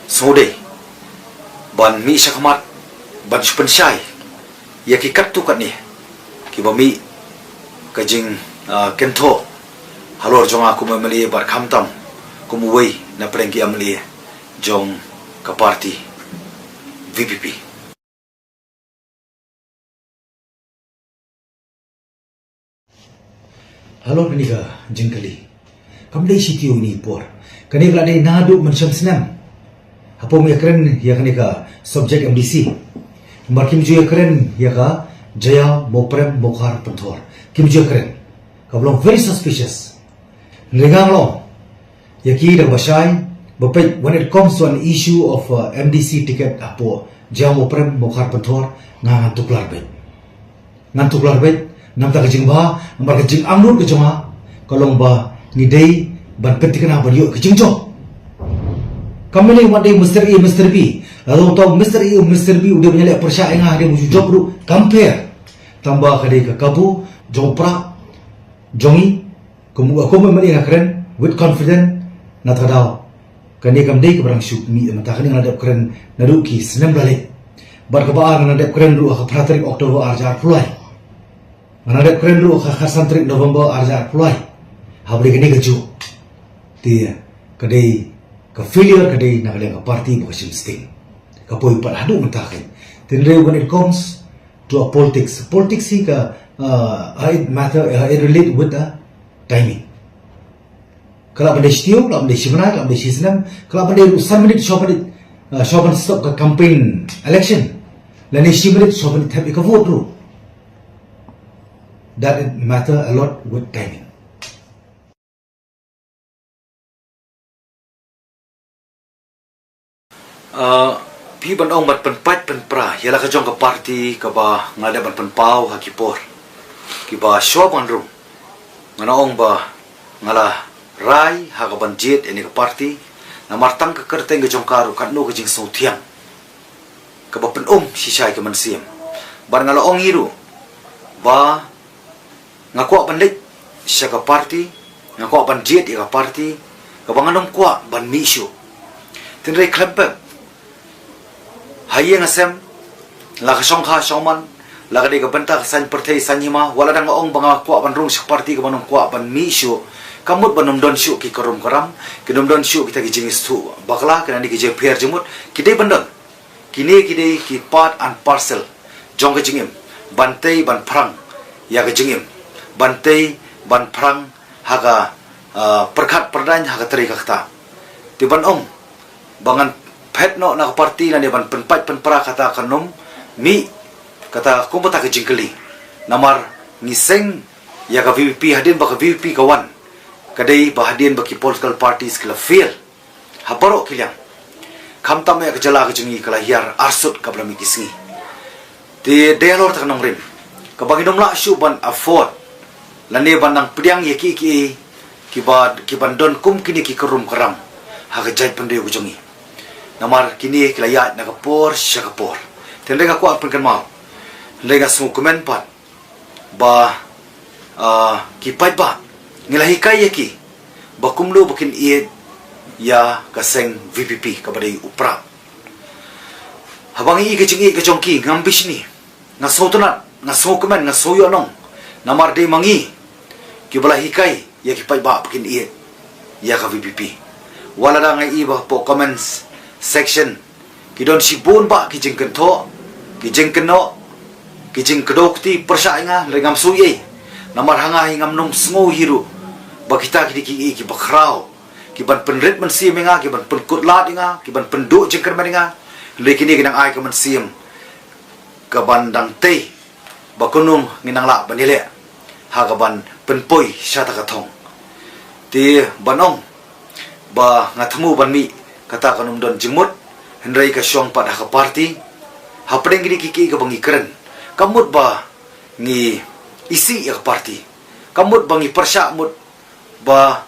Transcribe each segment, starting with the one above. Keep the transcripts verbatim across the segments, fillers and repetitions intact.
Sngewdei ban mih shakhmat ban shu pynshai ïa ki katto katne kiba mih ka jing, ah, kynthoh halor jong nga kum u M L A bad khamtam kum uwei na pdeng ki M L A jong ka party V P P. Halor kane ka jingkylli, kam dei shi taïew ine i por. Kane ka la dei naduh mynshem snem hapoh ïakren ïa kane ka subject M D C. Namar kim ju ïakren ïa ka Jaiaw Mawprem Mawkhar Pynthor, kim ju ïakren. Ka long very suspicious. Hynrei nga long ïa ki da kaba shai ba peit, when it comes to an issue of, uh, M D C ticket hapoh Jaiaw Mawprem Mawkhar Pynthor, nga ngan tuklar beit. Ngan tuklar beit namar ka jingbha, namar ka jingangnud ka jong nga ka long ba ngi dei ban pynthikna ban ïoh ka jingjop. Kam dei wat dei Mister A, Mister B. Lada uta u Mister A, Mister B u dei ban ïaleh pyrshah ïa nga, dei ban ju jop ruh kam pher. Tangba ka dei ka kabu jong u prah jong ngi. Kum, kum u M L A nga kren with confidence, na kata ka daw kane kam dei kaba dang shu mih, mynta kane nga la dep kren naduh ki snem ba la leit. Bad kaba ar, nga la dep kren ruh ha ka phra tarik October ar hajar arphew lai. Nga la dep kren ruh ha ka khatsan tarik November ar hajar arphew lai. Haba dei kane kajuh, te ka dei ka failure ka dei na ka liang ka party bad ka shim sting. Ka poi pat haduh mynta ka. Te hynrei when it comes to a politics, politics hi ka, uh, uh, it matter, uh, it relate with the timing. Ka lah ban dei shi taïew, ka lah ban dei shi bnai, ka lah ban dei shi snem, ka lah ban dei ruh san minit, shwa minit, uh, shwa ban stop ka campaign election, lane shi minit, shwa minit thep ïa ka vote ruh. That it matter a lot with timing. Ah, phi ban ong ban pynpait pynpra ïa la ka jong ka party kaba nga la dep ban pynpaw ha ki por kiba shwa ban rung. Nga la ong ba nga la rai ha ka ban jied ïa kane ka party, namar tang ka kyrteng ka jong ka ruh katno ka jingsngewthiang kaba pynum shisha ïa ka mynsiem. Bad nga la ong hi ruh ba nga kwah ban leit sha ka party, nga kwah ban jied ïa ka party kaba ngan ym kwah ban mih shuh. Te hynrei khlem pep, ha ïing ha sem, la ka shongkha shongman, la ka dei ka bynta ka saiñ pyrthei saiñ hima, wat la dang nga ong ba nga kwah ban rung sha ka party kaba ngan ym kwah ban mih shuh, ka mut ban ym don shuh ki karum karam, kin ym don shuh kita ki jingïasngewthuh bakla, kine ki jingpher jingmut ki dei ban don. Kine ki dei ki part and parcel jong ka jingim, ban tei ban phrang ïa ka jingim, ban tei ban phrang ha ka, ah, pyrkhat pyrdaiñ ha ka trei ka ktah. Te ban ong ba ngan phet noh na ka party lane ban pynpait pynpra, kata kan ym mih, kata kumta ka jingkylli. Namar ngi seng ïa ka V P P hadien ba ka V P P ka wan, ka dei ba hadien ba ki political parties ki la fail ha baroh ki liang. Khamtam ïa ka jylla ka jong ngi ka la hiar arsut kaba la mih ki sngi. Te dei halor kata ka nongrim kaba ngin ym lah shuh ban afford lane ban nang pdiang ïa kiei kiei kiba, kiban don kum kine ki karum karam ha ka jaitbynriew ka jong ngi. Namar kine ki la ïaid na ka por sha ka por. Te hynrei nga kwah pynkynmaw, hynrei nga sngewkmen pat ba, ah, ki paidbah, ngi la hikai ïa ki ba kumno ba kin ïeit ïa ka seng V P P kaba dei u prah. Haba ngi ïohi ka jingïeit ka jong ki, ngam bishni, nga sngewtynnat, nga sngewkmen, nga sngewïohnong. Namar dei ma ngi kiba la hikai ïa ki paidbah ba kin ïeit ïa ka V P P. Wat la dang nga ïohi ba hapoh comments section ki don shibun bah ki jingkynthoh, ki jingkynnoh, ki jingkdew kti pyrshah ïa nga, hynrei ngam sngew ei. Namar ha nga hi ngam nym sngew hi ruh ba kita ki dei kiei kiba khraw, kiban pynrit mynsiem ïa nga, kiban pynkut lad ïa nga, kiban pynduh jingkyrmen ïa nga. Hynrei kine ki nang ai ka mynsiem kaban dang tei ba kumno ngin nang lah ban ïaleh ha kaban pynpoi sha kata ka thong. Te ban ong ba nga thmu ban mih, kata kan ym don jingmut, hynrei ka shong pat ha ka party. Hapdeng kine kiei kiei kaba ngi kren, ka mut ba ngi isih ïa ka party, ka mut ba ngi pyrshah mut ba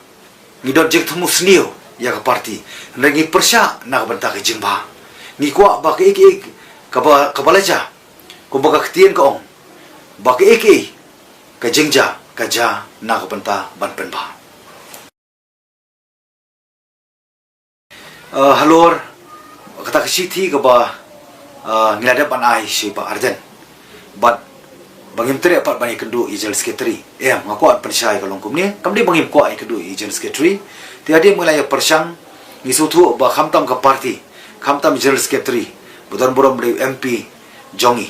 ngi don jingthmu sniew ïa ka party, hynrei ngi pyrshah na ka bynta ka jingbha. Ngi kwah ba kaei kaei kaba, kaba la jia, kumba ka ktien ka ong, ba kaei kaei ka jingjia ka jia na ka bynta ban pynbha. Halor kata ka shithi kaba ngi la dep ban ai sha i Bah Ardent bad ba ngim treh pat ban ïakynduh ïa i General Secretary. Em, nga kwah ban pynshai ka long kumne, kam dei ba ngim kwah ïakynduh ïa i General Secretary. Te hadien ba ngi la ïa pyrshang, ngi sngewthuh ba khamtam ka party, khamtam i General Secretary ba don burom, lei u M P jong ngi,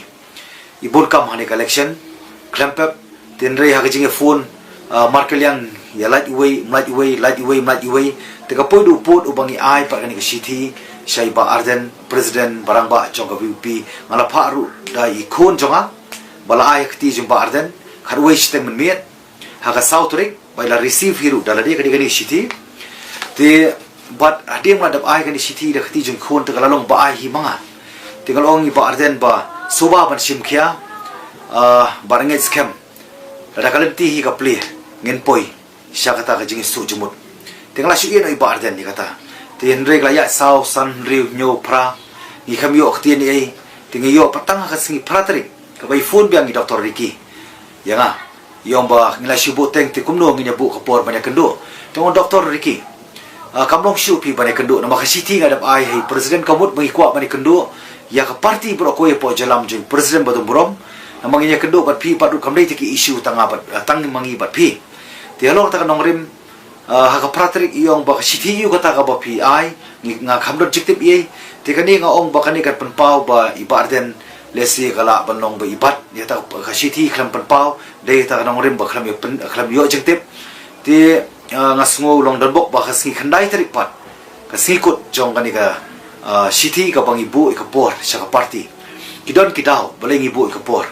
i bun kam ha kane ka election, khlem pep. Te hynrei ha ka jingïaphone markylliang, ïa lait uwei, ym lait uwei, lait uwei, ym lait uwei. Te ka poi da u pud uba ngi ai pat kane ka shithi sha i Bah Ardent, President ba rangbah jong ka V P P. Nga la phah ruh da i khun jong nga ba la ai ha kti jong i Bah Ardent, khatwei shiteng mynmiet, ha ka saw tarik, ba i la receive hi ruh da lade ka dei kane ka shithi. Te bad hadien ba la dep ai kane ka shithi da ka kti jong i khun, te ka la long ba ai hi ma nga. Te nga la ong ïa i Bah Ardent ba sngewbha ban shim khia, ah, ba ngeit skhem, lada ka lynti hi ka plie, ngin poi sha kata ka jingïasyllok jingmut. Te nga la shu ïeh noh ïa i Bah Ardent ïa kata. Te hynrei ka la ïaid saw, san, hynriew, hynñiew, phra, ngi khlem ïoh ktien ei ei. Te ngi ïoh pat tang ha ka sngi phra tarik, kaba i phone biang i Doctor Ricky ïa nga, i ong ba ngi la shu buh teng, te kumno ngin ïa buh ka por ban ïakynduh? Te nga ong, Doctor Ricky, ah, kam long shuh phi ban ïakynduh, namar ka shithi nga dep ai ha i President, ka mut ba ngi kwah ban ïakynduh ïa ka party baroh kawei hapoh jingïalam jong i President ba don burom. Namar ngin ïakynduh bad phi pat ruh kam dei te ki issue tang nga bad, ah, tang ma ngi bad phi. Te halor kata ka nongrim, ah, ha ka phra tarik i ong ba ka shithi ïa u kata kaba phi ai, ngi, nga khlem don jingtip ei ei. Te kane nga ong ba kane kan pynpaw ba i Bah Ardent lehse ka lah ban long ba i bat ïa kata ka shithi, khlem pynpaw, dei kata ka nongrim ba khlem ïoh pyn-, khlem ïoh jingtip. Te, ah, nga sngew long donbok ba ka sngi khyndai tarik pat, ka sngi kut jong kane ka, ah, shithi kaba ngi buh ïa ka por sha ka party. Ki don ki daw balei ngi buh ïa ka por.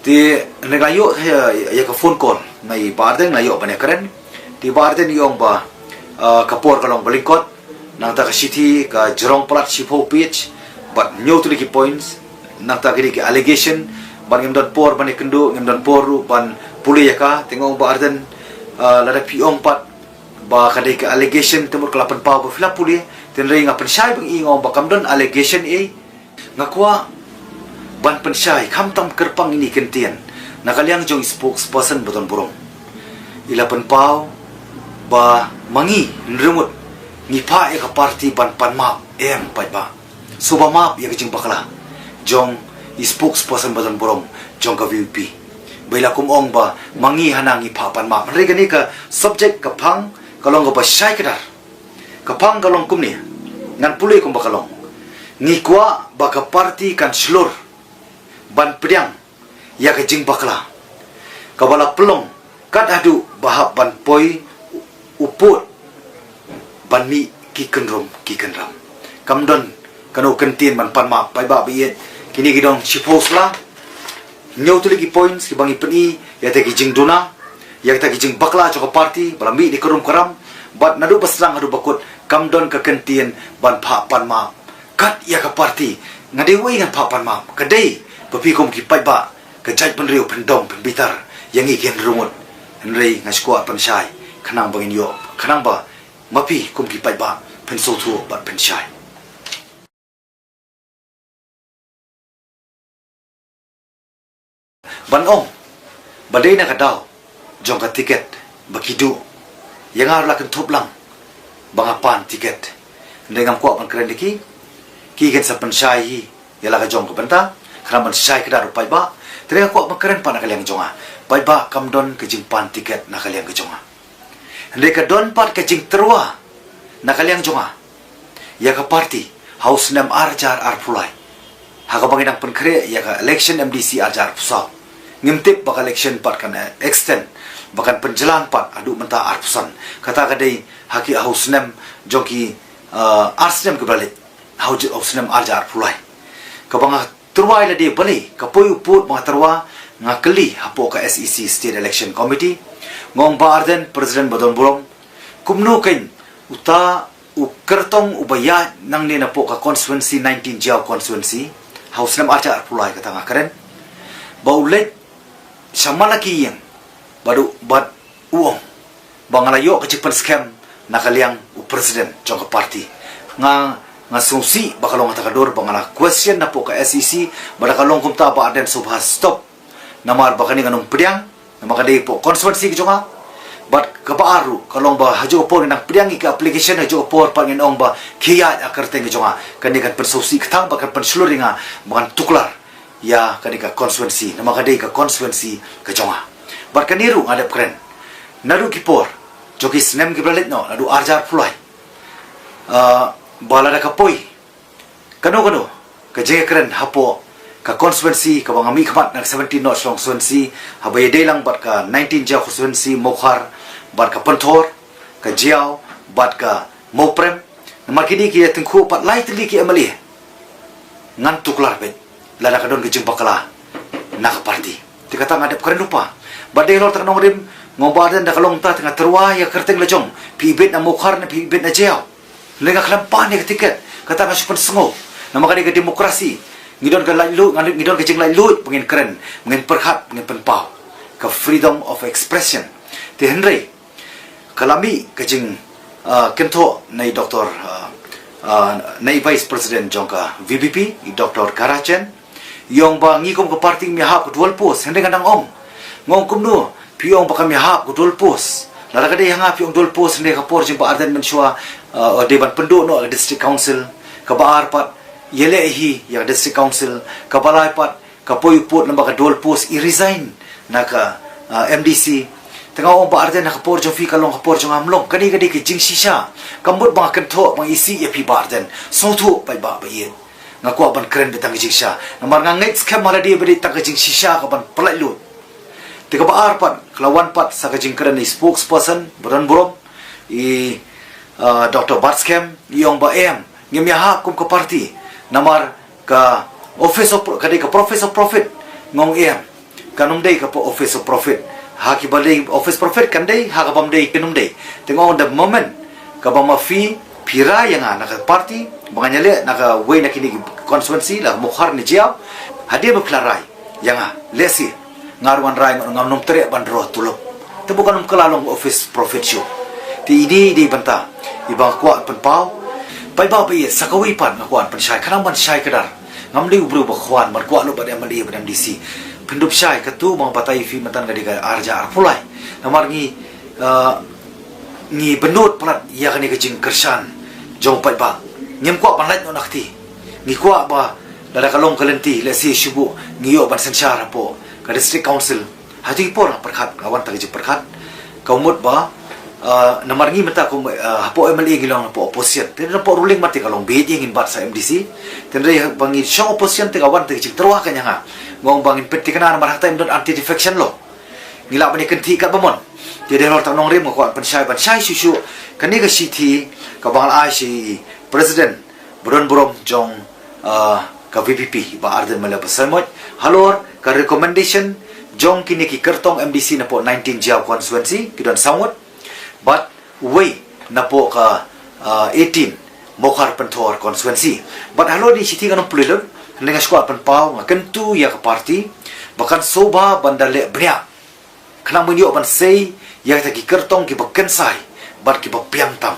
Te hynrei nga la ïoh ïa, ïa ka phone call na i Bah Ardent, nga la ïoh ban ïakren. Te i Bah Ardent i ong ba, ah, ka por ka long ba lyngkot, nangta ka shithi ka jrong palat shiphew page bad hynñiew tylli ki points, nangta ki dei ki allegation, bad ngim don por ban ïakynduh, ngim don por ruh ban pule ïa ka. Te nga ong, Bah Ardent, ah, lada phi ong pat ba ka dei ka allegation, te mut ka la pynpaw ba phi la pule. Te hynrei nga pynshai ba ngi, nga ong ba kam don allegation ei ei. Nga kwah ban pynshai, khamtam kyrpang ine i kyntien na ka liang jong i spokesperson ba don burom. I la pynpaw ba ma ngi, hynriew ngut, ngi phah ïa ka party ban pan map. Em paidbah, sngewbha map ïa ka jingbakla jong i spokesperson ba don burom jong ka V P P. Ba i la kum ong ba ma ngi hana ngi phah pan map. Hynrei kane ka subject, ka phang ka long kaba shai kdar. Ka phang ka long kumne, ngan pule kumba ka long. Ngi kwah ba ka party kan shlur ban pdiang ïa ka jingbakla kaba la pynlong kat haduh ba hap ban poi u pud ban mih ki kynrum ki kynram. Kam don kano ka kyntien ban pan map, paidbah ba ïeit. Kine ki don shiphew sla, hynñiew tylli ki points kiba ngi pyni ïa kata ki jingduna, ïa kata ki jingbakla jong ka party ba la mih da ki kynrum kynram. Bad naduh ba sdang haduh ba kut, kam don ka kyntien ban phah pan map kat ïa ka party. Nga dei uei ngan phah pan map? Ka dei ba phi kum ki paidbah, ka jaitbynriew, phin dom phin bitar ïa ngi ki hynriew ngut. Hynrei nga shu kwah pynshai khnang ba ngin ïoh, khnang ba ma phi kum ki paidbah phin sngewthuh bad phin shai. Ban ong ba dei na ka daw jong ka tiket ba ki duh, ïa nga ruh la kynthup lang ba nga pan tiket. Hynrei ngam kwah ban kren ïa ki, ki kin sa pynshai hi ïa la ka jong ka bynta, khnang ban shai kdar ruh paidbah. Te nga kwah ban kren pat na ka liang jong nga, paidbah, kam don ka jingpan tiket na ka liang ka jong nga. Hynrei ka don pat ka jingtyrwa na ka liang jong nga ïa ka party ha u snem ar hajar arphew lai, ha kaba ngi dang pynkhreh ïa ka election M D C ar hajar arphew saw. Ngim tip ba ka election pat kan, eh, extend, ba kan pynjlan pat haduh mynta arphew san. Kata ka dei ha ki, ha u snem jong ki, eh, ar snem kiba la leit, ha u, ha u snem ar hajar arphew lai. Kaba nga tyrwa ïa lade balei, ka poi u pud ba nga tyrwa, nga kylli hapoh ka S E C, State Election Committee. Nga ong, Bah Ardent, President ba don burom, kumno kein uta u kyrtong uba ïaid nangne napoh ka constituency nineteen, Jaïaw constituency, ha u snem ar hajar arphew lai, kata nga kren, ba u leit sha man la ki ïing bad u, bad u ong ba nga la ïoh ka jingpynskhem na ka liang u president jong ka party. Nga, nga sngewsih ba ka long kata ka dur, ba nga la question napoh ka S E C, ba da ka long kumta, Bah Ardent, sngewbha stop. Namar ba kane ngan ym pdiang, namar ka dei hapoh constituency ka jong nga. Bad kaba ar ruh ka long ba ha kajuh ka por ngi nang pdiang ïa ka application, ha kajuh ka por pat ngin ong ba khie ïaid ha ka kyrteng ka jong nga. Kane kan pynsngewsih kata bad kan pynshlur ïa nga ba ngan tuklar ïa kane ka constituency, namar ka dei ka constituency ka jong nga. Bad kane ruh nga dep kren naduh ki por jong ki snem kiba la leit noh, naduh ar hajar arphew lai, ah, ba lada ka poi kano kano ka jingkren hapoh ka constituency kaba nga mihkhmat, na ka seventeen North Shillong constituency, haba ïadei lang bad ka nineteen Jaïaw constituency, Mawkhar, bad ka Pynthor, ka Jaïaw, bad ka Mawprem. Namar kine ki ïa tyngkhuh pat lai tylli ki M L A. Ngan tuklar beit lada ka don ka jingbakla na ka party. Te kata nga dep kren lypa. Bad dei halor kata ka nongrim, nga ong Bah Ardent, da ka long kata te nga tyrwa ïa ka kyrteng la jong. Phi ibit na Mawkhar ne phi ibit na Jaïaw? Lei nga khlem pan ïa ka tiket, kata nga shu pynsngew. Namar ka dei ka demokrasi. Ngi don ka laitluid, ngi don ka jinglaitluid ba ngin kren, ba ngin pyrkhat, ba ngin pynpaw. Ka freedom of expression. Te hynrei ka la mih ka jing, ah, kynthoh na i Doktor, ah, ah, na i Vice President jong ka V P P, i Doktor Kara Chen. I ong ba ngi kum ka party ngim ïahap ka dual post. Hynrei nga dang ong, nga ong kumno phi ong ba kam ïahap ka dual post? Lada ka dei ha nga phi ong dual post, hynrei ka por jong Bah Ardent mynshuwa, ah, dei ban pynduh noh ka District Council, kaba ar pat ïaleh hi ïa ka District Council, kaba lai pat ka poi u pud namar ka dual post, i resign na ka, ah, M D C. Te nga ong Bah Ardent, ha ka por jong phi ka long, ha ka por jong nga kam long. Kane ka dei ka jingshisha. Kam mut ba nga kynthoh, ba nga isih ïa phi Bah Ardent. Sngewthuh paidbah ba ïeit. Nga kwah ban kren beit tang ka jingshisha. Namar nga ngeit skhem ha lade ba dei tang ka jingshisha kaban pyllait lut. Te kaba ar pat, ka la wan pat sa ka jingkren i spokesperson ba don burom, i, ah, Doktor Batskhem, i ong ba em, ngim ïahap kum ka party. Namar ka office of, ka dei ka office of profit. Nga ong em, kan ym dei ka office of profit. Ha kiba dei office profit kan dei, ha kaba ym dei kan ym dei. Te nga ong the moment kaba ma phi, phi rai ïa nga na ka party ba ngan ïaleh na kawei na kine ki constituency, la Mawkhar ne Jaïaw, hadien ba phi la rai ïa nga, lehse nga ruh ngan rai, ngam nym treh ban draw tulop. Te bun kan ym kylla long office profit shuh. Te ine i dei i bynta iba nga kwah pynpaw. Paidbah ba ïeit, sa kawei pat nga kwah pynshai, khnang ban shai kdar. Ngam dei u briew ba khwan ban kwah lut bad M L A bad M D C. Pyndup shai, katu ba nga batai ïa phi mynta ka dei ka ar hajar arphew lai. Namar ngi, ah, ngi bynnud palat ïa kane ka jingkyrshan jong u paidbah. Ngim kwah ban lait noh na kti. Ngi kwah ba lada ka long ka lynti, lehse shu buh ngi ïoh ban synshar hapoh ka District Council. Ha katu ka por nga pyrkhat, nga wan tang ka jingpyrkhat. Ka mut ba, ah, namar ngi mynta kum, ah, hapoh M L A ngi long hapoh opposition. Te hapoh ruling ma te ka long beit ïa ngin bat sa M D C. Te hynrei ba ngi shong opposition te ka wan tang ka jingtyrwa ka ïa nga. Nga ong ba ngin pynthikna namar ha kata ngim don anti defection law. Ngi lah ban ïa kynthih katba mon. Te dei halor kata ka nongrim nga kwah pynshai, ban shai shuh shuh. Kane ka shithi kaba nga la ai sha i President ba don burom jong, ah, ka V P P, Bah Ardent Miller Basaiawmoit, halor ka recommendation jong kine ki kyrtong M D C napoh nineteen Jaïaw constituency, ki don saw ngut, bad uwei napoh ka, ah, eighteen Mawkhar Pynthor constituency. Bad halor kane ka shithi ngan ym pule lut, hynrei nga shu kwah pynpaw, nga kyntu ïa ka party ba kan sngewbha ban da leh bniah, khnang ban ïoh ban sei ïa kita ki kyrtong kiba kynsai bad kiba biang tam.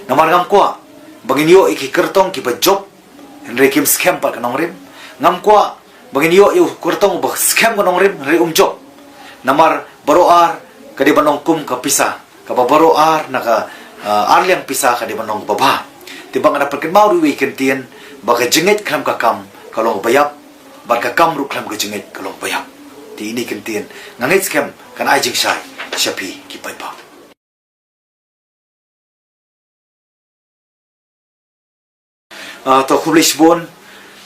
Namar ngam kwah ba ngin ïoh ïa ki kyrtong kiba jop hynrei kim skhem pat ka nongrim. Ngam kwah ba ngin ïoh ïa u kyrtong uba skhem ka nongrim hynrei um jop. Namar baroh ar ka dei ban long kum ka pisa, kaba baroh ar na ka, ah, ar liang pisa ka dei ban long kaba bha. Te ba nga da pynkynmaw ruh ïa ka ktien ba ka jingngeit khlem ka kam ka long kaba ïap, bad ka kam ruh khlem ka jingngeit ka long kaba ïap. Te ine i ktien nga ngeit skhem kan ai jingshai sha phi ki paidbah. Ah, to khublei shibun.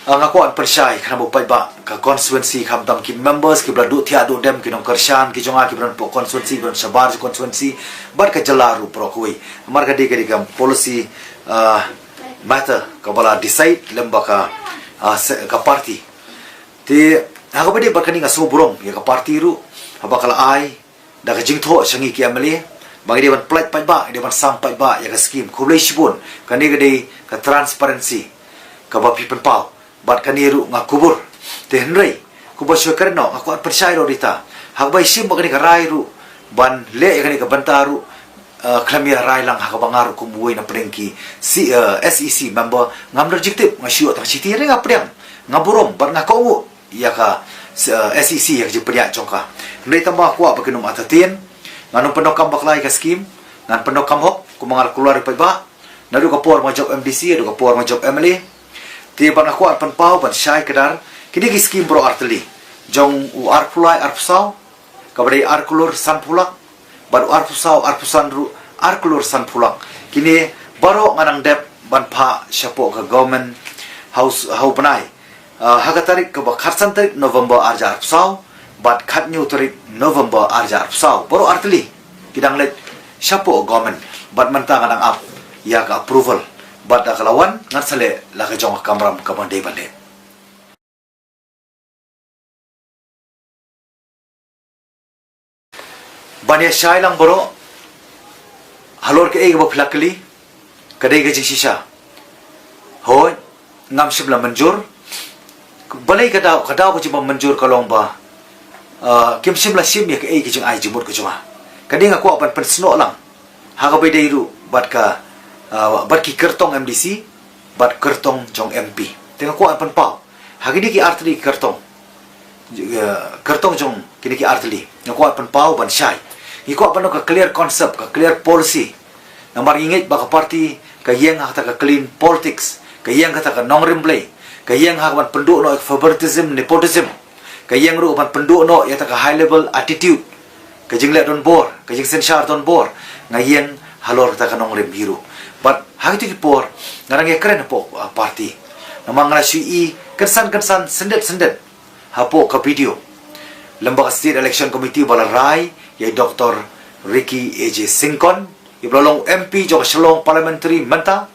Ah, nga kwah pynshai khnang ba u paidbah ka constituency, khamtam ki members kiba la duh thiah duh dem, ki nongkyrshan ki jong nga kiba don hapoh constituency, kiba don shabar jong constituency bad ka jylla ruh baroh kawei. Namar ka dei, ka dei ka policy, ah, matter kaba la decide lem bad ka, ah, se-, ka party. Te ha kaba ïadei bad kane nga sngewburom ïa ka party ruh haba ka la ai da ka jingthoh sha ngi ki M L A ba ngi dei ban pynlait paidbah, ngi dei ban sam paidbah ïa ka skim. Khublei shibun, kane ka dei ka transparency kaba phi pynpaw, bad kane ruh nga kubur. Te hynrei kumba shu kren noh, nga kwah pynshai ruh ïa kata, ha kaba ïashim bad kane ka rai ruh ban leh ïa kane ka bynta ruh, eh, khlem ïa rai lang ha kaba nga ruh kum uwei na pdeng ki C, eh, S E C member, ngam don jingtip, nga shu ïoh tang shithi, hynrei nga pdiang, nga burom bad nga kohnguh ïa ka, eh, S E C ïa ka jingpynïaid jong ka. Hynrei tang ba nga kwah ba kin ym entertain, Ngan ym pyndonkam bakla ïa ka skim, ngan pyndonkam hok, kumba nga la kular ïa u paidbah, naduh ka por nga jop M D C, naduh ka por nga jop M L A. Te bad nga kwah pynpaw ban shai kdar kine ki skim baroh artylli, jong u arphew lai arphew saw, kaba dei ar klur sanphew lak, bad u arphew saw arphew san ruh ar klur sanphew lak. Kine baroh nga dang dep ban phah shapoh ka government ha u bnai, ah, ha ka tarik kaba khatsan tarik November arhajar arphew saw bad khathynñiew tarik November arhajar arphew saw. Baroh artylli ki dang leit shapoh government bad mynta nga dang ap ïa ka approval, bad da ka la wan ngan sa leh la ka jong ka kamram kaba dei ban leh. Ban ïa shai lang baroh, halor kaei kaba phi la kylli, ka dei ka jingshisha. Hooid, ngam shym la mynjur. Balei ka daw, ka daw ka jingmynjur ka long ba, ah, kim shym la shim ïa kaei ka jingai jingmut ka jong nga. Ka dei nga kwah ban pynsnoh lang ha kaba ïadei ruh bad ka, ah, bad ki kyrtong M D C bad kyrtong jong M P. Te nga kwah pynpaw ha kine ki artylli ki kyrtong, eh, kyrtong jong kine ki artylli, nga kwah pynpaw ban shai. Ngi kwah ban long ka clear concept, ka clear policy. Namar ngi ngeit ba ka party ka ïeng ha kata ka clean politics, ka ïeng ha kata ka nongrim Blei, ka ïeng ha ka ban pynduh noh ïa ka favoritism, nepotism, ka ïeng ruh ban pynduh noh ïa kata ka high level attitude, ka jingleh donbor, ka jingsynshar donbor, nga ïeng halor kata ka nongrim hi ruh. Bad ha kito ki por nga dang ïakren hapoh, ah, party. Namar nga la shu ïohi kynsan kynsan, syndet syndet hapoh ka video lem bad ka State Election Committee ba la rai ïa i Doctor Ricky A J Syngkon, i ba la long M P jong ka Shillong Parliamentary mynta.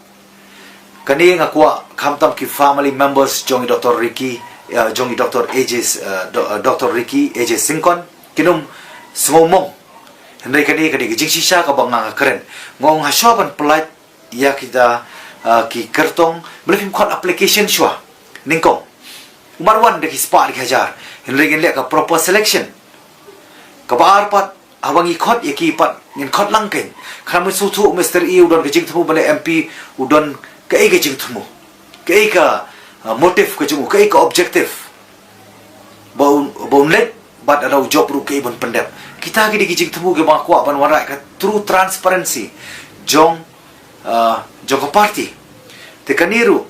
Kane nga kwah khamtam ki family members jong i Doctor Ricky, eh, jong i Doctor A J, eh, Do-, eh, Doctor Ricky A J Syngkon, kin ym sngew mong. Hynrei kane ka dei ka jingshisha kaba nga nga kren. Nga ong hashwa ban pynlait ïa kita, ah, ki kyrtong, balei phim khot application shuwa nyngkong? Umar wan da ki spah da ki hajar, hynrei ngin leh ka proper selection. Kaba ar pat, haba ngi khot ïa ki pat, ngin khot lang kein. Khnang ba ngin sngewthuh u Mister A u don ka jingthmu ban leh M P, u don kaei ka jingthmu, kaei ka, ah, motive ka jong u, kaei ka objective ba un, ba un leit, bad lada u jop ruh kaei ban pyndep. Kita ki dei ki jingthmu kiba nga kwah ban wanrah ka true transparency jong, ah, jong ka party. Te kane ruh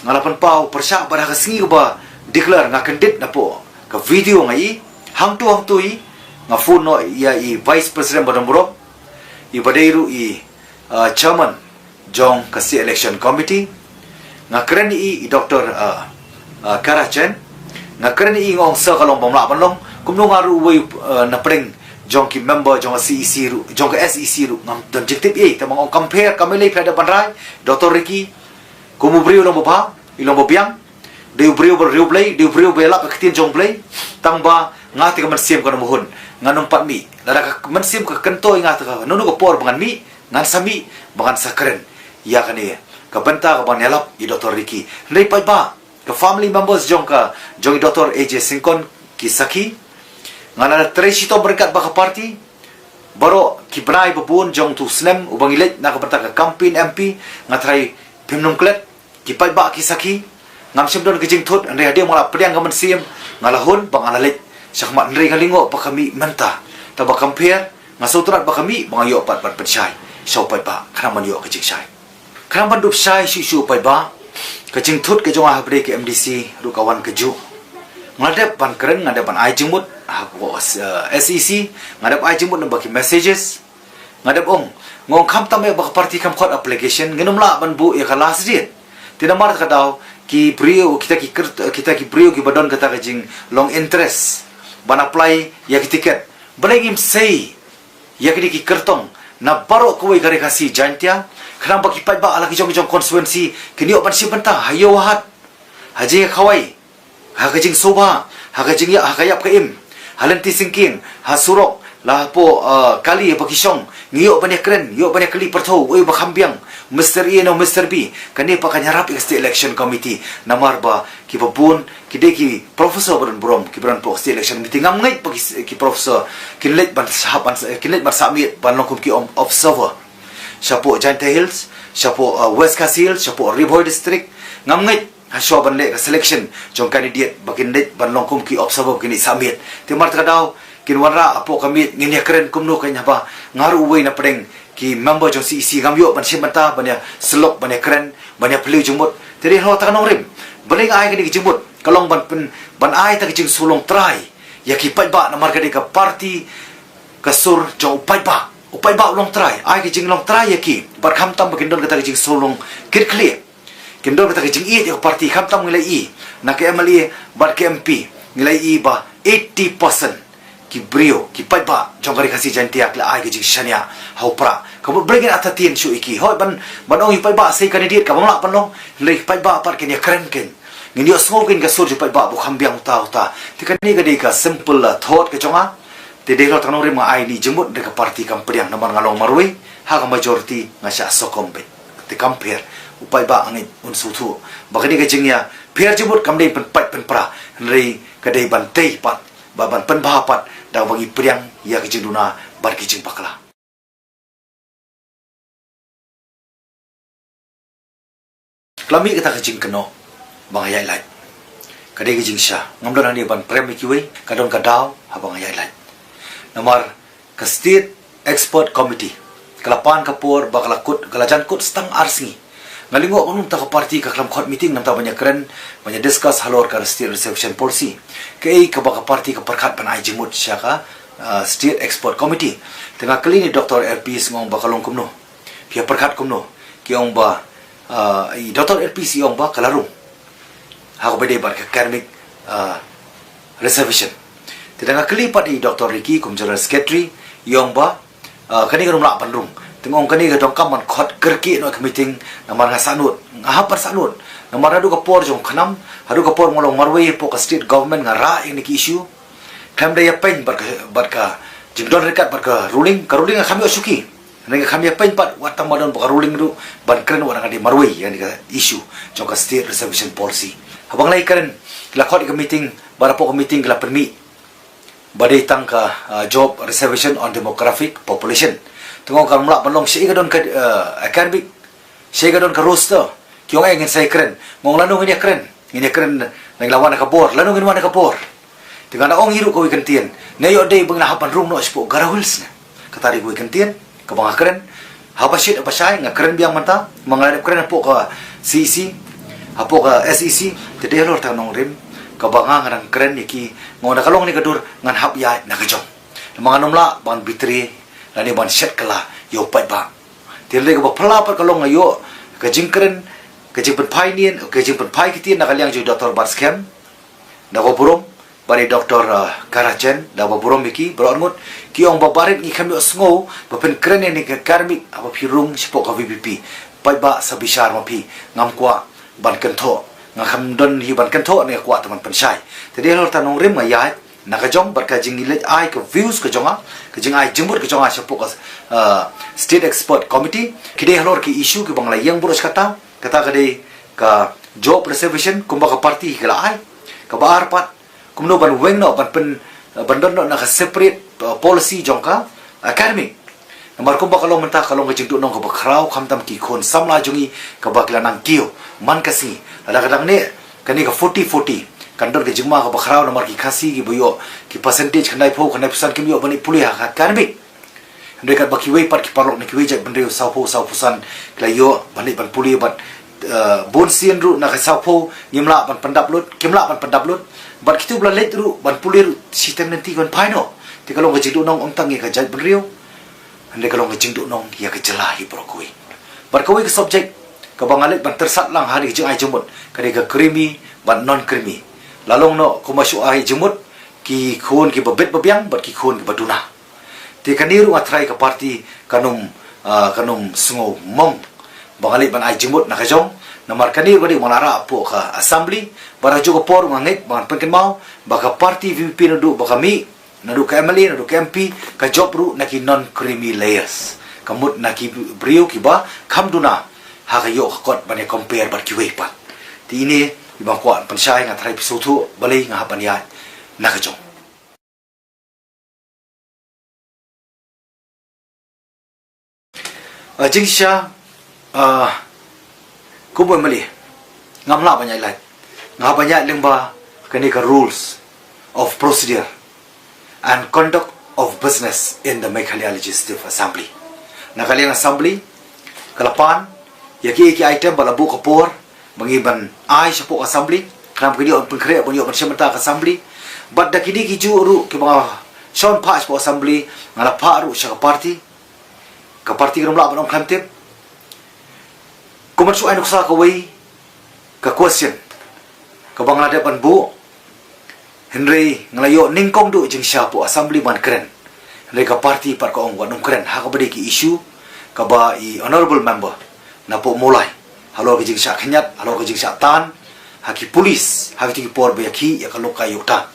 nga la pynpaw pyrshah bad ha ka sngi kaba declare nga kyndit napoh ka video nga ïohi, hangto hangto hi nga phone noh ïa i Vice President ba don burom, i ba dei ruh i, ah, Chairman jong ka State Election Committee. Nga kren ïa i, i Doctor, ah, ah, Kara Chen. Nga kren ïa i, nga ong sir, ka long bym lah ban long. Kumno nga ruh uwei, ah, na pdeng jong ki member jong ka C E C ruh, jong ka S E C ruh, ngam don jingtip ei. Te ma nga ong compare, kam lei phi la dep ban rai Doctor Ricky kum u briew long ba bha, i long ba biang. Dei u briew ba riewblei, dei u briew ba ïalap ka ktien jong U Blei. Tang ba nga te ka mynsiem kan ym hun, ngan ym pat mih. Lada ka mynsiem ka kynthoh ïa nga te ka, nunu ka por ba ngan mih, ngan sa mih, ba ngan sa kren ïa kane ka bynta ka ban ïalap ïa i Doctor Ricky. Hynrei paidbah, ka family members jong ka, jong i Doctor A J Syngkon ki sakhi. Nga la trei shitom ryngkat bad ka party baroh ki bnai ba bun jong utu u snem uba ngi leit na ka bynta ka campaign M P. Nga tharai phim nym klet, ki paidbah ki sakhi. Ngam shym don ka jingthut, hynrei hadien ba nga la pdiang ka mynsiem, nga la hun ba nga la leit shakhmat, hynrei nga lyngngoh ba ka mih mynta. Tang ba compare, nga sngewtynnat ba ka mih, ba nga ïoh pat ban pynshai sha u paidbah khnang ban ïoh ka jingshai, khnang ban dup shai shuh shuh u paidbah. Ka jingthut ka jong nga ha ba dei ka M D C ruh ka wan kajuh. Nga dep ban kren, nga dep ban ai jingmut ha ka, eh, S E C, nga dep ai jingmut na ba ki messages. Nga dep ong, nga ong khamtam eh ba ka party kam khot application, ngin ym lah ban buh ïa ka last date. Te namar kata ka daw, ki briew, kita ki kyrt-, kita ki briew kiba don kata ka jinglong interest ban apply ïa ki ticket, balei ngim sei ïa kine ki kyrtong na baroh kawei ka Ri Khasi Jaiñtia, khnang ba ki paidbah ha la ki jong ki jong constituency kin ïoh ban shim bynta ha ïew ha hat, ha jingïakhawai, ha ka jingsngewbha, ha ka jingïap, ha ka ïap ka im, ha lynti syngkien, ha surok, la hapoh, eh, kali ba ki shong, ngi ïoh ban ïakren, ïoh ban ïakylli pyrthuh, uei ba kham biang, Mister A ne Mister B. Kane pat kan ïarap ïa ka State Election Committee, namar ba kiba bun ki dei ki professor ba don burom kiba don hapoh State Election Committee. Ngam ngeit ba ki, ki professor kin leit ban sah, ban, kin leit ban submit ban long kum ki om-, observer shapoh Jaiñtia Hills, shapoh, eh, West Khasi Hills, shapoh Ri Bhoi District. Ngam ngeit hashwa ban leh ka selection jong candidate ba kin leit ban long kum ki observer, ba kin leit submit. Te namar kata ka daw, kin wanrah hapoh ka miet, ngin ïa kren kumno kein haba nga ruh uwei na pdeng ki member jong C E C, ngam ïoh ban shim bynta ban ïa sylok, ban ïa kren, ban ïa phylliew jingmut. Te dei halor kata ka nongrim, balei nga ai kane ka jingmut, ka long ban pyn, ban ai kata ka jingsngewlong trai ïa ki paidbah, namar ka dei ka party ka sur jong u paidbah. U paidbah u long trai, ai ka jinglong trai ïa ki, bad khamtam ba kin don kata ka jingsngewlong kit khlieh, kin don kata ka jingïeit ïa ka party. Khamtam ngi la ïohi na ka M L A bad ka M P, ngi la ïohi ba eighty percent ki briew, ki paidbah jong ka Ri Khasi Jaiñtia ki la ai ka jingshaniah ha u Prah. Ka mut balei ngin entertain shuh ïa ki? Hooid, ban, ban ong ïa u paidbah sei candidate kaba ngam lah ban long, hynrei ki paidbah pat kin ïa kren kein. Ngin ïohsngew kein ka sur jong u paidbah ba u kham biang uta uta. Te kane ka dei ka simple, uh, thought ka jong nga. Te dei halor kata ka nongrim nga ai kane ka jingmut, hynrei ka party kam pdiang namar nga long marwei ha ka majority, nga shah sokong beit. Te kam pher, u paidbah nga ngeit un sngewthuh ba kane ka jingïapher jingmut kam dei pynpait pynpra, hynrei ka dei ban tei pat, ba ban pynbha pat da kaba ngi pdiang ïa ka jingduna bad ka jingbakla. Ka la mih kata ka jingkynnoh ba nga ïaid lait. Ka dei ka jingshisha, ngam don hangne ban prem ïa kiwei, ka don ka daw haba nga ïaid lait. Namar ka State Expert Committee ka la pan ka por ba ka la kut, ka la jan kut tang ar sngi. Nga lyngngoh kumno mynta ka party ka khlem khot meeting namar ban ïa kren, ban ïa discuss halor ka State Reservation Policy, kaei kaba ka party ka pyrkhat ban ai jingmut sha ka, uh, State Expert Committee. Te nga kylli ïa i Doctor Airpeace, nga ong ba ka long kumno, phi ïa pyrkhat kumno? Ki ong ba, uh, i Doctor Airpeace i ong ba ka la rung ha kaba ïadei bad ka academic, uh, reservation. Te da nga kylli pat ïa i Doctor Ricky kum General Secretary, i ong ba, uh, kane kan ym lah ban rung. Te nga ong kane ka donkam ban khot kyrkieh noh ïa ka meeting, namar nga sahnud, nga hap ban sahnud. Namar naduh ka por jong u KHNAM haduh ka por nga long marwei hapoh ka state government nga rah ïa kine ki issue. Khlem da ïa peit bad ka, bad ka jingdon ryngkat bad ka ruling, ka ruling nga kham ïoh shuki. Nga kham ïa peit pat wat tang ba don bad ka ruling ruh ban kren wat nga dei marwei ïa kane ka issue jong ka State Reservation Policy. Haba nga la ïa kren, ki la khot ïa ka meeting, bad hapoh ka meeting ki la pynmih ba dei tang ka, uh, job reservation on demographic population. Te nga ong kam lah ban long, shaei ka don ka, uh, academic, shaei ka don ka roster. Ki ong eh ngin sa ïa kren. Nga ong lano ngin ïa kren? Ngin ïa kren na ngi la wan na ka bor, lano ngin wan na ka bor? Te nga da ong hi ruh kawei ka ktien, ne ïoh dei ba ngin hap ban rung noh shapoh Garo Hills ne? Kata dei kawei ka ktien kaba nga kren. Haba shit haba shai nga kren biang mynta, ma nga la dep kren hapoh ka C E C, hapoh ka S E C. Te dei halor kata ka nongrim kaba nga, nga dang kren ïa ki, nga ong da ka long kane ka dur ngan hap ïaid na ka jong. Namar ngan ym lah ban betray lane ban shet kylla ïa u paidbah. Te hynrei kaba phylla pat ka long nga ïoh ka jingkren, ka jingpynphai ktien, ka jingpynphai ktien na ka liang jong i Doctor Batskhem, da kaba burom, bad i Doctor, uh, Karachen, da kaba burom ïa ki baroh arngut. Ki ong ba barit ngi kham ïohsngew ba phin kren ïa kane ka academic haba phi rung shapoh ka V P P. Paidbah sa bishar ma phi, ngam kwah ban kynthoh, nga kham don hi ban kynthoh ne nga kwah tang ban pynshai. Te dei halor kata ka nongrim nga ïaid na ka jong bad ka jingleit ai ka views ka jong nga, ka jingai jingmut ka jong nga shapoh ka, uh, State Expert Committee. Ki dei halor ki issue kiba nga la ïeng burom sha kata. Kata ka dei ka job reservation kumba ka party ka la ai. Kaba ar pat, kumno ban weng noh, ban pyn, ban don noh na ka separate, uh, policy jong ka academic. Namar kumba ka long mynta ka long ka jingduhnong kaba khraw, khamtam ki khun samla jong ngi kaba ki la nang kiew man ka sngi. Lada ka dang neh kane ka forty forty, kan don ka jingma kaba khraw namar ki Khasi kiba ïoh ki percentage khyndai phew, khyndai phew san kim ïoh ban leit pule ha ka academic. Hynrei katba kiwei pat ki paralok na kiwei jaitbynriew, saw phew, saw phew san ki la ïoh ban leit ban pule bad, eh, bun sien ruh na ka saw phew ngim lah ban pyndap lut, kim lah ban pyndap lut. Bad kito ba la leit ruh ban pule ruh shiteng lynti ki wan phai noh. Te ka long ka jingduhnong ym tang ïa ka jaitbynriew, hynrei ka long ka jingduhnong ïa ka jylla hi baroh kawei. Bad kawei ka subject kaba nga leit ban tyrsad lang ha kane ka jingai jingmut ka dei ka creamy bad non-creamy. La long noh kumba shu ai jingmut ki khun kiba bit ba biang bad ki khun kiba duna. Te kane ruh nga tharai ka party kan ym, ah, kan ym sngewmong ba nga leit ban ai jingmut na ka jong. Namar kane ruh ka dei ba nga la rah hapoh ka assembly, bad ha kajuh ka por ruh nga ngeit ba ngan pynkynmaw ba ka party V P P naduh ba ka mih, naduh ka M L A, naduh ka M P, ka jop ruh na ki non-creamy layers, ka mut na ki briew kiba kham duna ha ka ïoh ka kot ban ïa compare bad kiwei pat. Te ine iba nga kwah pynshai, nga tharai phi sngewthuh balei nga hap ban ïaid na ka jong. Ah, jingshisha, ah, kum u M L A ngam lah ban ïaid lait. Nga hap ban ïaid lyngba kane ka rules of procedure. and conduct of business in the Meghalaya Legislative Assembly. Na ka liang Assembly ka la pan ïa ki, ki item ba la buh ka por ba ngi ban ai shapoh Assembly. Khnang ba kin ïoh ban pynkhreh, ban ïoh ban shim bynta ka Assembly. Bad da kine ki juh ruh kiba nga shon phah shapoh Assembly, nga la phah ruh sha ka party. Ka party kam lah ban ong khlem tip. Kumno shu ai nuksa kawei ka question kaba nga la dep ban buh. Hynrei nga la ïoh nyngkong duh jingshisha hapoh Assembly ban kren. Hynrei ka party pat ka ong wat nym kren ha kaba dei ki issue kaba i honorable member napoh Mawlai, halor ka jingshah khynñiat, halor ka jingshah tan ha ki police ha kito ki por ba ïakhih ïa ka lok ka ïoh tan.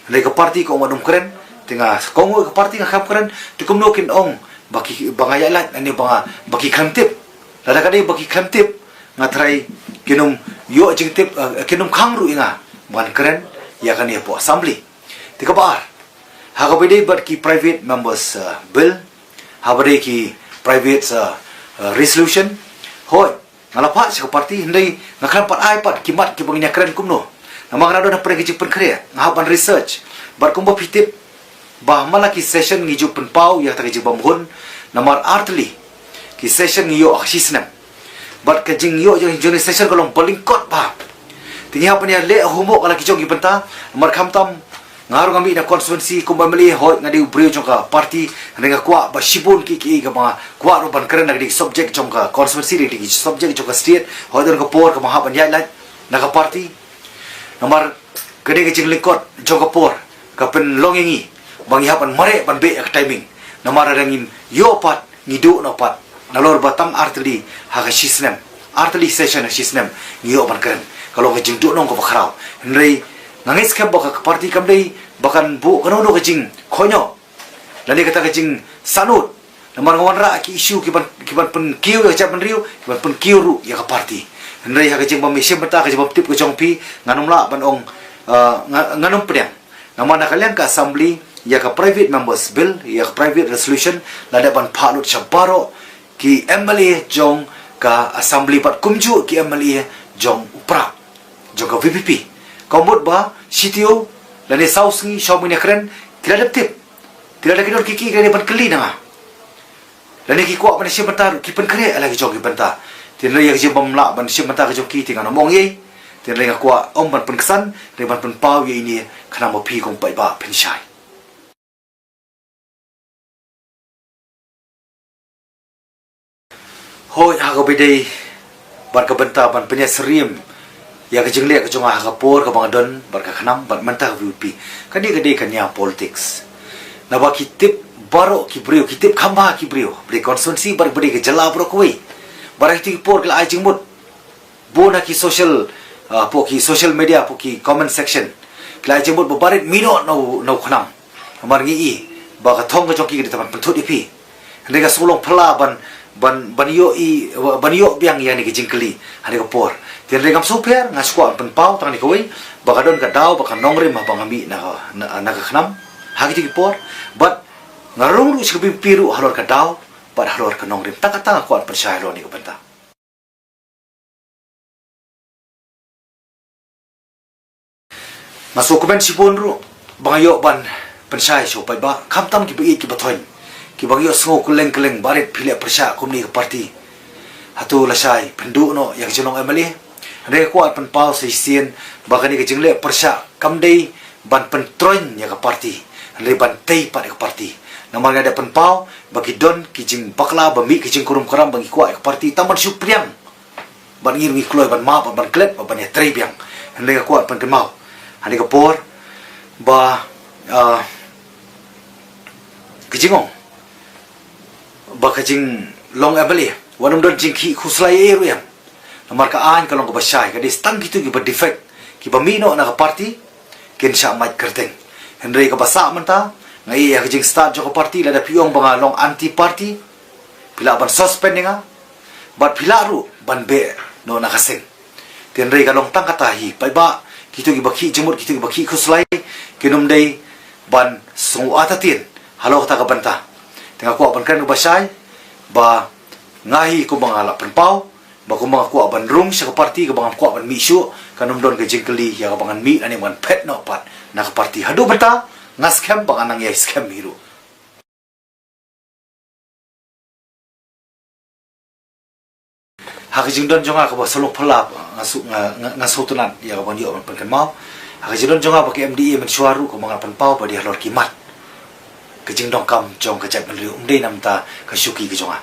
Hynrei ka party ka ong wat nym kren. Te nga kong ka party nga kham kren. Te kumno kin ong ba ki, ba nga ïaid lait, ne ba nga, ba ki khlem tip? Lada ka dei ba ki khlem tip, nga tharai kin ym ïoh jingtip, eh, kin ym khang ruh ïa nga ban kren ïa kane hapoh Assembly. Te kaba ar, ha kaba dei bad ki private members, eh, bill, ha kaba dei ki private, eh, eh, resolution, hooid, nga la phah sha ka party, hynrei nga khlem pat ai pat ki mat kiba ngin ïa kren kumno. Namar nga la don hapdeng ka jingpynkhreh, nga hap ban research. Bad kumba phi tip ba man la ki session ngi ju pynpaw ïa kata ka jingbymhun, namar artylli ki session ngi ïoh ha ka shisnem. Bad ka jingïoh jong, jong ki session ka long ba lyngkot bha. Te ngi hap ban ïa leh homework ha la ki jong ki bynta, namar khamtam nga ruh nga mih na constituency kum u M L A, hooid nga dei u briew jong ka party, hynrei nga kwah ba shibun ki, ki, kaba nga kwah ruh ban kren na ka dei subject jong ka constituency, dei ki subject jong ka state, hooid don ka por kaba nga hap ban ïaid lait na ka party. Namar ka dei ka jinglyngkot jong ka por ka pynlong ïa ngi ba ngi hap ban mareh ban beh ïa ka timing. Namar lada ngim ïoh pat, ngi duh noh pat nalor ba tang artylli ha ka shisnem, artylli session ha shisnem ngi ïoh ban kren. Ka long ka jingduhnong kaba khraw. Hynrei nga ngeit skhem ba ka party kam dei ba kan buh kano kano ka jingkhohnoh lane kata ka jingsahnud. Namar nga wanrah ki issue kiban, kiban pynkiew ïa ka jaitbynriew, kiban pynkiew ruh ïa ka party. Hynrei ha ka jingbym ïashim bynta, ka jingbym tip ka jong phi, ngan ym lah ban ong, ah, nga, ngan ym pdiang. Namar na ka liang ka Assembly, ïa ka private members bill, ïa ka private resolution, la dep ban phah lut sha baroh ki M L A jong ka Assembly bad kumjuh ki M L A jong u Prah, jong ka V P P. Ka mut ba shiteng lane saw sngi, saw mane kren, ki la dep tip. Te lada ki don ki, ki, ki dei ban kylli na nga. Lane ki kwah ban shim bynta ruh ki pynkhreh ha la ki jong ki bynta. Te hynrei ïa ka jingbym lah ban shim bynta ka jong ki te ngan ym ong ei. Te hynrei nga kwah ym ban pynksan, hynrei ban pynpaw ïa ine khnang ba phi kum paidbah phin shai. Hooid, ha kaba dei bad ka bynta ban pynïasyriem ïa ka jingleh ka jong nga ha ka por kaba nga don bad ka KHNAM bad mynta ka V P P, kane ka dei ka nia politics. Naba ki tip baroh ki briew, ki tip kham bha ki briew, ba dei constituency bad ba dei ka jylla baroh kawei. Bad ha kito ki por ki la ai jingmut, bun ha ki social, ah, hapoh ki social media, hapoh ki comment section, ki la ai jingmut ba barit mih noh na u, na u KHNAM. Namar ngi i ba ka thong ka jong ki ka dei tang ban pynthut ïa phi. Hynrei nga sngew long phylla ban, ban, ban ïoh i, ban ïoh biang ïa kane ka jingkylli ha kane ka por. Te hynrei ngam sngewpher, nga shu kwah pynpaw tang kane kawei ba ka don ka daw ba ka nongrim haba nga mih na ka, na, na ka KHNAM ha kito ki por. Bad nga rung ruh sha ka V P P ruh halor ka daw bad halor ka nongrim. Tang kata nga kwah pynshai halor kane ka bynta. Nga sngewkmen shibun ruh ba nga ïoh ban pynshai sha u paidbah, khamtam kiba ïeit kiba thoiñ, kiba ngi ïohsngew kylleng kylleng, barit phi leh pyrshah kumne ka party. Hato lashai pynduh noh ïa ka jinglong M L A? Hynrei nga kwah pynpaw sa shisien ba kane ka jingleh pyrshah kam dei ban pyntroiñ ïa ka party, hynrei ban tei pat ïa ka party. Namar nga dei pynpaw ba ki don ki jingbakla ba mih ki jingkurum kuram ba ngi kwah ïa ka party tang ban shu pdiang. Bad ngi ruh ngi kloi ban map, ban klet, ban ïatrei biang. Hynrei nga kwah pynkynmaw ha kane ka por ba, ah, ka jingong ba ka jinglong M L A wat nym don jingkhih khuslai ei ruh em. Namar ka aiñ ka long kaba shai, ka dei tang kito kiba defect, kiba mih noh na ka party, kin shah mait kyrteng. Hynrei kaba sah mynta, nga ïa ka jingstad jong ka party, lada phi ong ba nga long anti party, phi lah ban suspend ïa nga bad phi lah ruh ban beh noh na ka seng. Te hynrei ka long tang kata hi paidbah, kito kiba khih jingmut, kito kiba khih khuslai, kin ym dei ban sngew artatien halor kata ka bynta. Te nga kwah ban kren kaba shai ba nga hi kumba nga la pynpaw, ba kumba nga kwah ban rung sha ka party, kaba nga kwah ban mih shuh, kan ym don ka jingkylli ïa kaba ngan mih lane ban phet noh pat na ka party. Haduh mynta Nga skhem ba nga nang ïai skhem hi ruh. Ha ka jingdon jong nga kaba sa long phylla, nga su, nga, nga, nga sngewtynnat ïa kaban ïoh ban pynkynmaw. Ha ka jingdon jong nga bad ka M D A mynshuwa ruh kaba nga pynpaw ba dei halor ki mat ka jingdonkam jong ka jaitbynriew, ym dei namar ka shuki ka jong nga.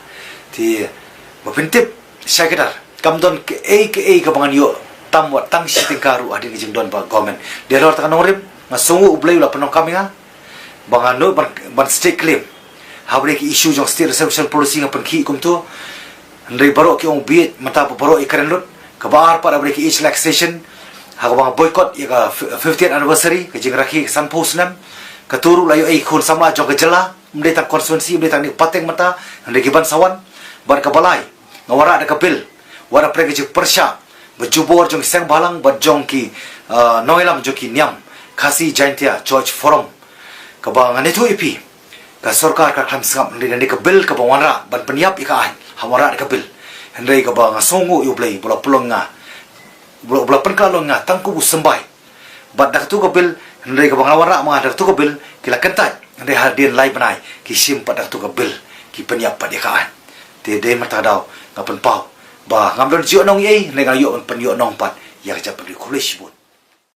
Te ba pyntip shai kdar, kam don kaei kaei kaba ngan ïoh tam wat tang shi tyngka ruh hadien ka jingdon bad ka government. Dei halor kata ka nongrim, nga sngewnguh U Blei u la pyndonkam ïa nga ba ngan nud ban, ban stake claim. Haba dei ki issue jong State Reservation Policy nga pynkhih kumto. Hynrei baroh ki ong bieit mynta ba baroh i kren lut. Kaba ar pat haba dei ki age relaxation, ha kaba nga boycott ïa ka f-, fiftieth anniversary, ka jingrakhe ka sanphew snem. Kato ruh la ïoh ei khun samla jong ka jylla, ym dei tang constituency, ym dei tang ne pateng mynta, hynrei ki ban sa wan. Bad kaba lai, nga wanrah da ka bill wat la pyrshah ka jingpyrshah ba jubor jong ki seng bhalang bad jong ki, ah, nongïalam jong ki niam Khasi Jaintia Church Forum. Kaba ngan ïathuh ïa phi, ka sorkar ka khlem sngap, hynrei da ka bill kaba wanrah ban pynïap ïa ka aiñ, ha wanrah da ka bill. Hynrei kaba nga sngewnguh ïa U Blei ba la pynlong nga, ba la, ba la pynkhlad long nga tang kum u symbai. Bad da kato ka bill, hynrei kaba nga wanrah ma nga da kato ka bill ki la kyntait, hynrei hadien lai bnai ki shim pat da kato ka bill, ki pynïap pat ïa ka aiñ. Te dei mynta ka daw nga pynpaw ba ngam don jingïohnong ei, hynrei nga ïoh ban pynïohnong pat ïa ka jaitbynriew. Khublei shibun.